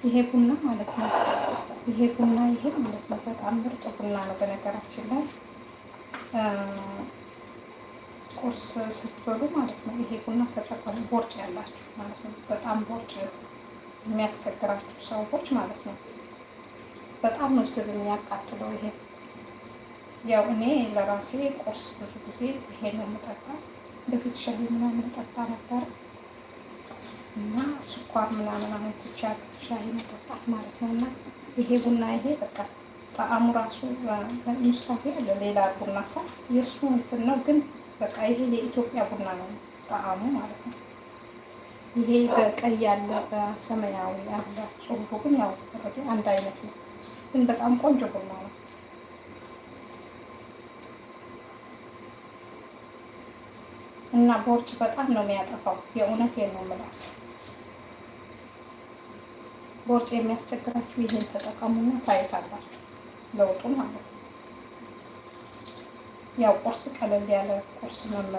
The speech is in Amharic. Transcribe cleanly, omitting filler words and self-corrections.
ይሄ ቡና ማለት ነው። ይሄ ቡና ይሄ ማለት ነው በጣም ምርጥ ቡና ነው። በነገራችን ላይ ቁርስ ስትበሉ ማለት ነው ይሄ ቡና ተጠቀሙ። ቦርጭ ያላችሁ ማለት ነው፣ በጣም ቦርጭ የሚያስቸግራችሁ ሰዎች ማለት ነው። በጣም ነው ስብ የሚያቃጥለው ይሄ። ያው እኔ ለራሴ ቁርስ ብዙ ጊዜ ይሄ ነው የምጠጣው። በፊት ሻሂ ምናምን ጠጣ ነበር እና ስኳር ምናምን አሁን ትቻለሁ ሻሂ መጠጣት ማለት ነው። እና ይሄ ቡና ይሄ በቃ ጣዕሙ ራሱ ሙስታፊ አለ ሌላ ቡና ሳ የእሱ እንትን ነው፣ ግን በቃ ይሄ የኢትዮጵያ ቡና ነው ጣዕሙ ማለት ነው። ይሄ በቀይ ያለ በሰማያዊ ያለ ጽሁፉ ግን ያው already አንድ አይነት ነው፣ ግን በጣም ቆንጆ ቡና ነው። እና ቦርጭ በጣም ነው የሚያጠፋው። የእውነት ነው የምላችሁ። ቦርጭ የሚያስቸግራችሁ ይሄን ተጠቀሙና ታዩታላችሁ ለውጡ ማለት ነው። ያው ቁርስ ቀለል ያለ ቁርስ መመገብ